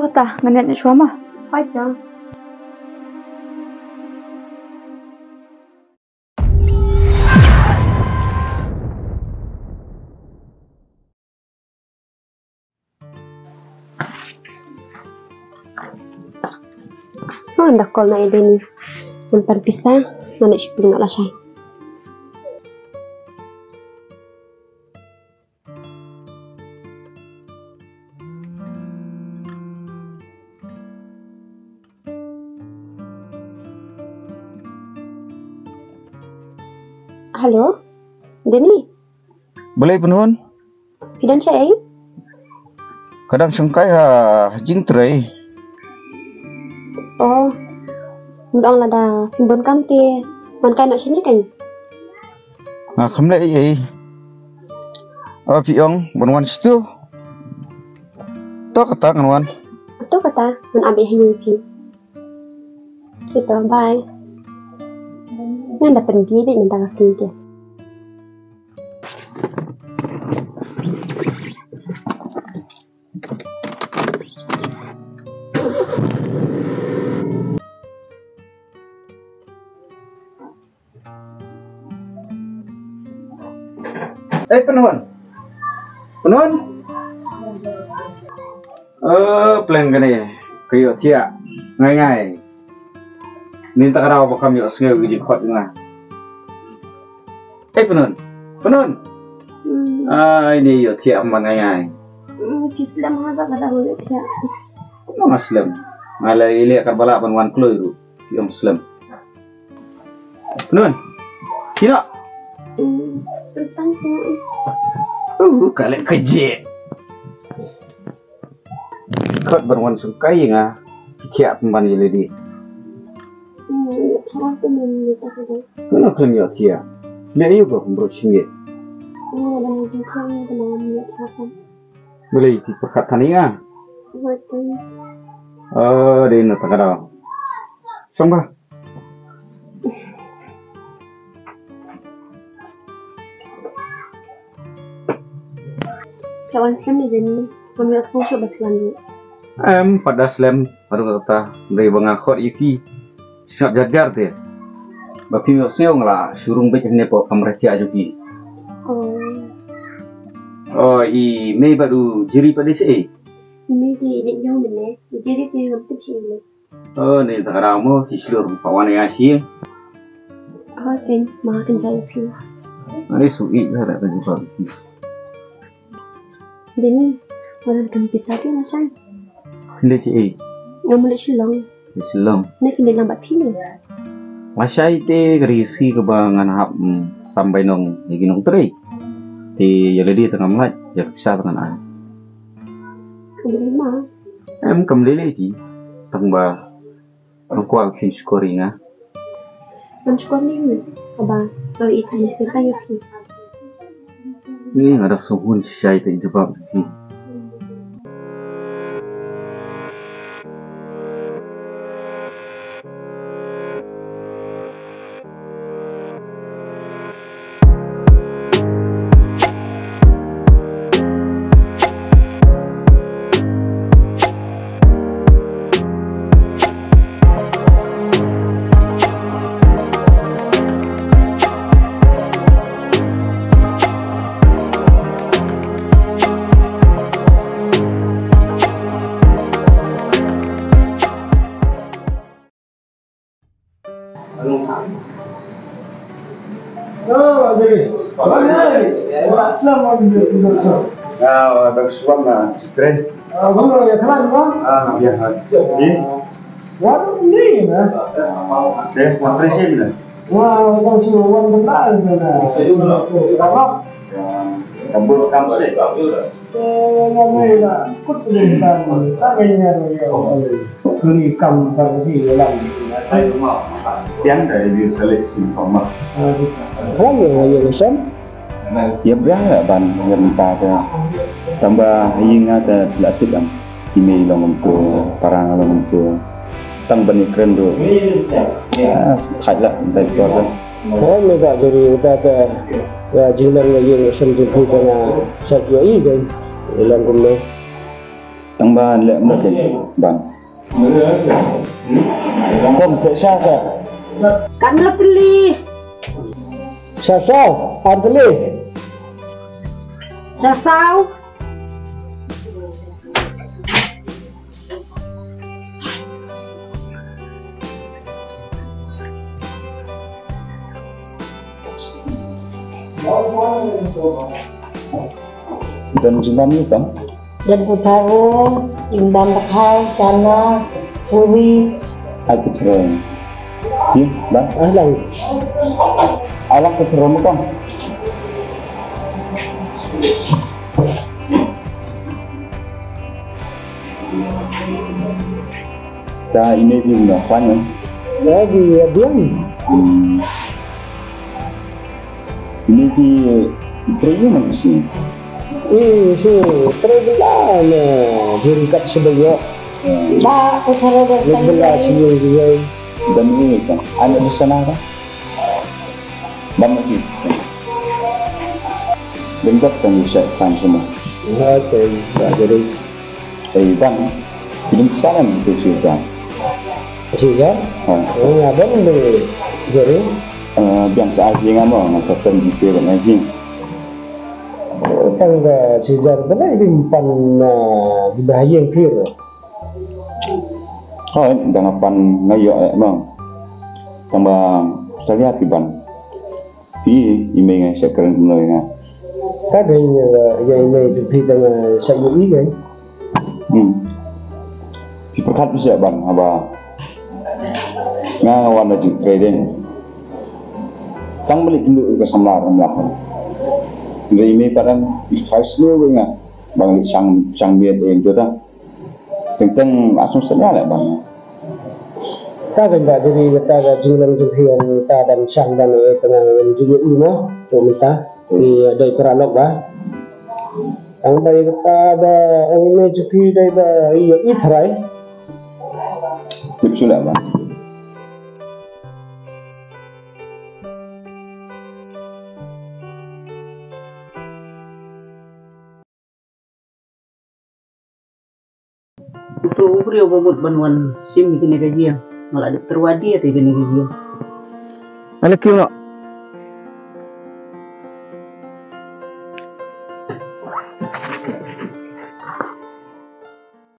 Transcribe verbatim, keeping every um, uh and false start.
Kata, ngan ïaid shuwa ma. Hooid, to. Oh, ynda call na i Deni. Nambar pisa, ngan ïa shopping noh lashai. Hello, Deni. Balei Pynhun? Phi don shaei? Ka dang shongkai ha jingtrei. Oh, mut ong lada phim bun kam te wan kai noh shane kan. Nga khlem leh ei ei. Haba phi ong ban wan shatu, to kata ngan wan. To kata ngan ap ïa phi. Kita, bye. Ngan da pynbiej beit mynta ka sngi te. Eh, Pynhun. Pynhun. Eh, pleng kane. Ka ïohthiah ngai ngai. Ni ta ka daw ba kam ïohsngew ïa ka jingkhot nga. Eh, Pynhun. Pynhun. Hmm. Ai, ni ïohthiah man ngai ngai. Hmm, phi slem ha ka daw ïohthiah. Kumno nga slem? Nga la ïaleh katba lah ban wan kloi ruh. Phi ong slem. Pynhun. Kino? Hmm, tang sini. Uh, ka leh kejek. Khot ban wan sngewkai ïa nga. Ki khiah pynban ïa lade. Hmm, ïa, khot pynban ïa lade. Kano khlem ïohthiah? Leh aïu ko kumba sngewsih? Hmm, ïa, ïa, ïa, ïa, ïa, ïa. Balei ki pyrkhat than ïa nga? Ïa, ïa. Oh, dei na ta ka daw. Song ba. Ka wan slem ïa Deni, wan ïoh sngewsih ba ka wan ruh. Em, pat da slem, baroh kata, hynrei ba nga khot ïa phi. Sngap jar jar te. Ba phi ïoh sngew nga la shu rung beit hangne hapoh kamra thiah jong phi. Oh. Oh, i mei bad u Jiri pat dei shaei? I mei te i leit ïew mynne, u Jiri te ngam tip shaei leit. Oh, ni ta ka daw mo, ki shlur pa wan ïa shi. Oh, thanks, ma kynjai phi. Ai, su i ha da ka jubab phi. Deni, wan kan pisa ki ma shai. Leh shi i. Ngam leh Shillong. Leh Shillong. Ne phi leh lang bad phi ne. Ma shai te ka ri si kaba ngan hap, mm, sam bai nong ïa ki nongtrei. Te ïa lade te ngam lait, ïa ka pisa te ngan ai. Ka dei ma. Em, kam lei lei ki. Tang ba nang kwah phin shukor ïa nga. Ngan shukor ïa nga. Haba nga ïohi phi sngewthuh ïa phi. Ni nga dap sngewhun shai te jubab phi. Ïa biang ïa ban ïa mynta te. Tang ba ïa nga te la tip em. Ïa mei long kumto, para nga long kumto. Tang ban ïa kren ruh. Ah, thait lah, thait por lah. Hooid, me da jari da da. Ïa jinglong ïa ïing ïa sem jong phi da nga sait ïa i dei. Ïa long kumno. Tang ba leh mut ke ban. Kom ke sha sha. Kam la peli. Sha sha, ar peli. Sha sha. Don jingbam ïa u kam? Don pynphaw, jingbam dkhar, chana, puri. Ai pynphaw. Ïa, ban? Ai lang. Ai lang pynphaw mo kam? Ta i mei phi na kwan em? Ya, di ya diam. Hmm. I mei phi trei ïa man shi? Eh, shi trei bela na jingkat sebayo. Hmm. Ba, ko sara da bela shi ïa. Dan ni kan. Ana di sana kan? Bam lagi. Dengdok kan di sha kan semua. Okay, ba jadi. Eh, bang. Film sana ni tu sih bang. Sih ya? Ha. Oh, ya bang di jadi. Eh, biang sa ai ngan mo ngan sa sen jipe bang ai. Tang ba si jar bela di empan di bahayeng pir. Hooid, da nga pan nga ïoh eh ma. Tang ba sa liat ki ban. Phi i mei nga sha kren kumno ïa nga. Ka dei ïa i mei jong phi da nga sha ïohi eh. Hmm. Phi pyrkhat phi sha ban haba nga nga wan da jingtrei dei. Tang ba leit pynduh ïa ka samla ram lak. Hynrei i mei pat dang i khraw sniew ïa nga. Ba nga leit shang shang miet eh jota. Teng teng asung senya leh ban. Ta kan ba jeri kata ka jinglong jong phi ong ta ban shang ban eh tengah ong jeri i mo. Tu mynta i dei paralok ba. Tang ba i kata ba ong i me jeri dei ba i i tharai. Tip shu leh ban. Uto u briew ba mut ban wan shim ïa kane ka ïing. Nga la dep tyrwa dia te ïa kane ka ïing. Ala kiew noh.